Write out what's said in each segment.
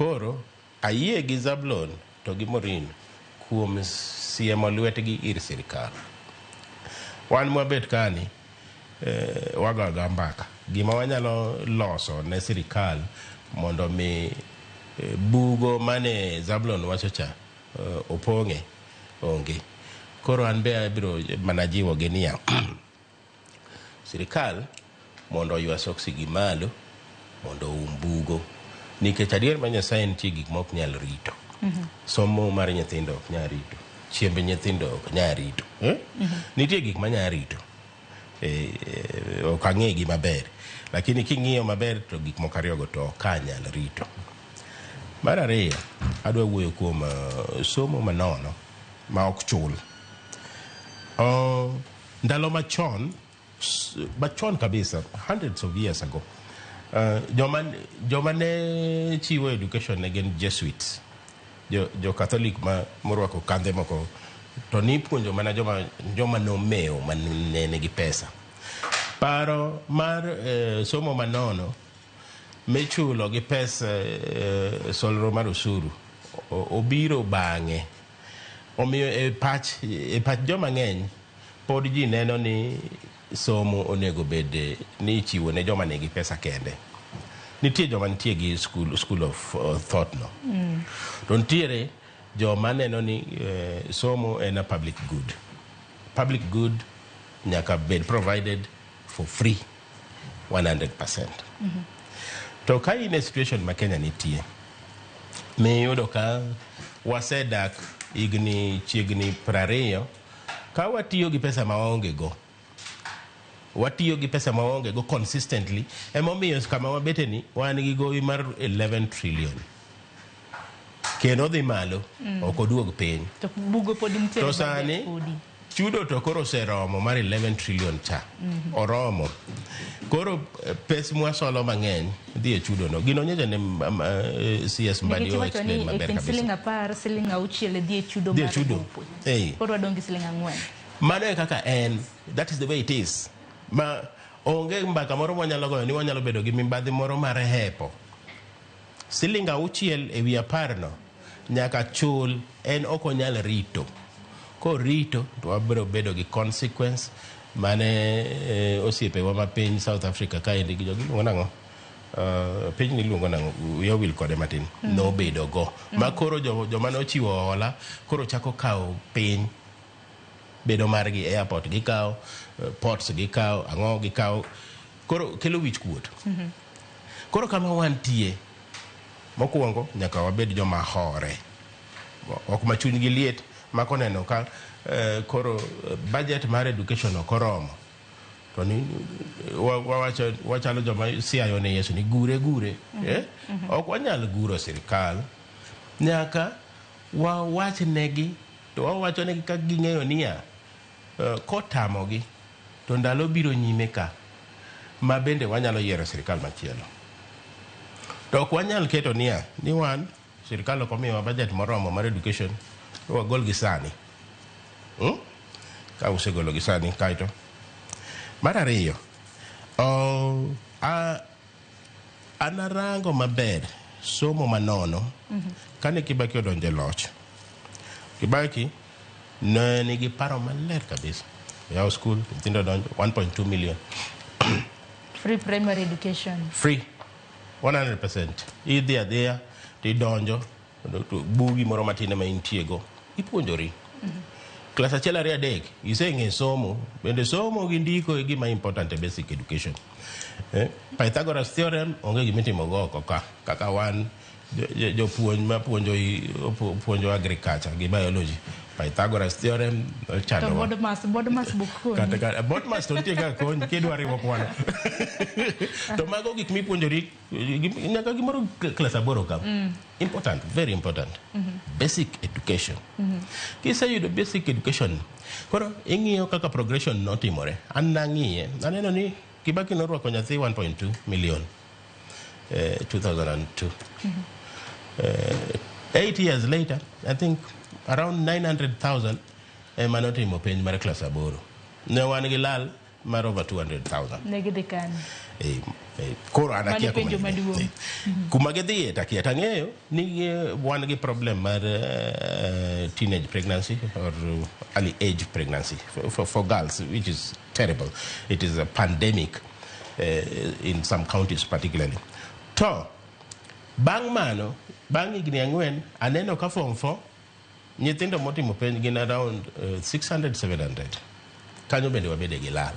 Koro ayie gi Zablon to gi Maureen kuom siemo lwetgi ir sirikal. Wan mwabet kani wago agoya mbaka. Gima wanyalo loso ne sirikal mondo mi bugo mane Zablon wacho cha opong'e onge. Koro an be abiro mana jiwo gi niya, sirikal mondo oywa soksi gi malo mondo oum bugo nikech adier ma Nyasaye nitie gik ma ok nyal rito. Somo mar nyithindo ok nyal rito, chiemb nyithindo ok nyal rito. Eh? Nitie gik ma nyalo rito. Ok ang'e gi maber, lakini king'iyo maber to gik moko ariyogo to ok anyal rito. Mar ariyo, adwa wuoyo kuom somo manono ma ok chul. Ndalo machon, machon kabisa, hundreds of years ago, joma ne chiwo education ne gin Jesuits, jo Catholic ma morwako kandhe moko, to nipuonjo mana joma nomewo ma ne nigi pesa. Paro mar somo manono michulo gi pesa solro mar osuru obiro bang'e. Omiyo e pach joma ng'eny pod ji neno ni somo onego bed ni ichiwo ne joma nigi pesa kende. Nitie joma nitie gi school of thought no. To nitiere joma neno ni somo en a public good. Public good nyaka bed provided for free 100%. To ka in e situation ma Kenya nitie, miyudo ka wasedak higni chiegni 20 ka watiyo gi pesa ma waonge go, watiyo gi pesa ma waonge go consistently. Emomiyo kama wabete ni wan gi gowi mar 11 trillion kendo dhi malo, ok oduog piny. To bugo pod nitiere. To budget sani podi. Chudo to koro oseromo mar 11 trillion cha oromo. Koro pes mwasolo mang'eny dhi e chudo no. Gino nyocha ne CS Mbadi Nikech o iwacho explain ni e maber kind kabisa. siling 10, siling 6 dhi e chudo Dhi e mar chudo. gope. Koro wadong' gi siling 4. Mano e kaka en. That is the way it is. Ma onge mbaka moro mwanyalo goyo ni wanyalo bedo gi mibadhi moro mar hepo. Siling 6 e wi 10 no nyaka chul, en ok onyal rito. Korito to wabiro bedo gi consequence mane osiepewa ma piny South Africa kaendi gi jogi iluongo nang'o? Piny ni iluongo nang'o? Wiya owil kode matin. Nobedo go. Ma koro joma nochiwo hola koro chako kawo piny bedo margi. Airport gikawo, ports gikawo, ang'o gikawo, koro kelo wich kuot. Koro kama wantie, mokwongo nyaka wabed joma hore, ok ma chunygi liet ma koneno ka koro budget mar education ok oromo to ni wawacho wachalo joma siayo ne Yesu ni gure gure, eh? Ok wanyal guro sirikal, nyaka wawach negi to wawacho negi ka ging'eyo niya, kotamogi to ndalo biro nyime ka ma bende wanyalo yiero sirikal machielo. To ok wanyal keto niya ni wan sirikal ok omiyowa budget moromo mar education, wagol gi sani, Ka usegolo gi sani kaeto mar ariyo, an arango maber somo manono. Kane Kibaki odonjo e loch, Kibaki ne nigi paro maler kabisa. Oyawo skul, nyithindo donjo 1.2 million. Free primary education. Free 100%. Idhi adhiya tidonjo to bugi moro matin ema intiego, ipuonjori klas 1, 2, 3, iseng'e somo. Bende somo gi ndiko e gima important e basic education, eh? Pythagoras theorem onge gimitimo go oko ka kaka wan jopuonj mapuonjo puonjo agriculture gi biology, Pythagoras theorem To ochandowa. BODMAS buk konyi. Kata ka BODMAS to nitie kaka konyi kidwa riwo kwano. To mago gik mipuonjori nyaka gimoro klas 8 ka. Important, very important. Basic education. Kiseyudo basic education, koro ing'iyo kaka progression notimore. An nang'iye, aneno ni Kibaki norwako nyathi 1.2 million 2002. 8 years later, I think around 900,000 ema notimo penj mar klas 8. Ne wan gi lal. mar over 200,000. Ne gidhi kanye? Koro an Mano akia kuma penjo gidhiye. Maduong'. Kuma gidhiye to akia. Tang'eyo ni wan gi problem mar teenage pregnancy or early age pregnancy for girls, which is terrible. It is a pandemic in some counties particularly. To bang' mano, bang' higni 4, aneno ka form 4 nyithindo motimo penj gin around 600 700. Kanyo bende wabede gi lal.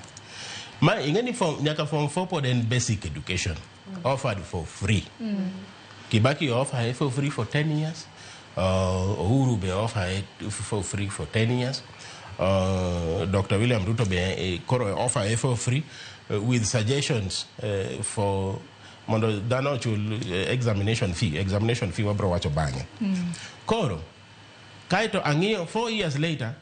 Ma ing'e ni form, nyaka form 4 pod en basic education offered for free. Kibaki offer it for free for 10 years. Uhuru be offer it for free for 10 years. Dr. William Ruto be koro offer it for free with suggestions for mondo dhano ochul examination fee. Examination fee wabro wacho bang'e. Koro kaeto ang'iyo 4 years later,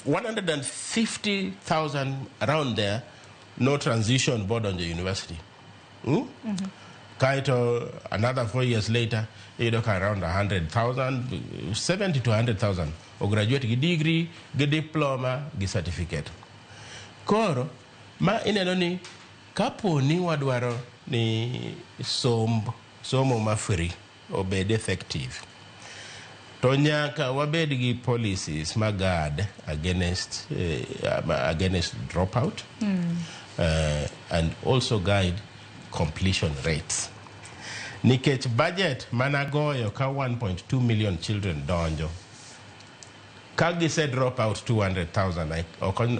150,000 around there no transition bodonjo university. Kaeto another 4 years later, iyudo ka around 100,000, 70 to 100,000 o graduate gi degree, gi diploma, gi certificate. Koro ma ineno ni kapo ni wadwaro ni somo ma free obed effective, to nyaka wabed gi policies ma guard against dropout and also guide completion rates, nikech budget managoyo ka 1.2 million children donjo ka gise drop out 200,000 ok.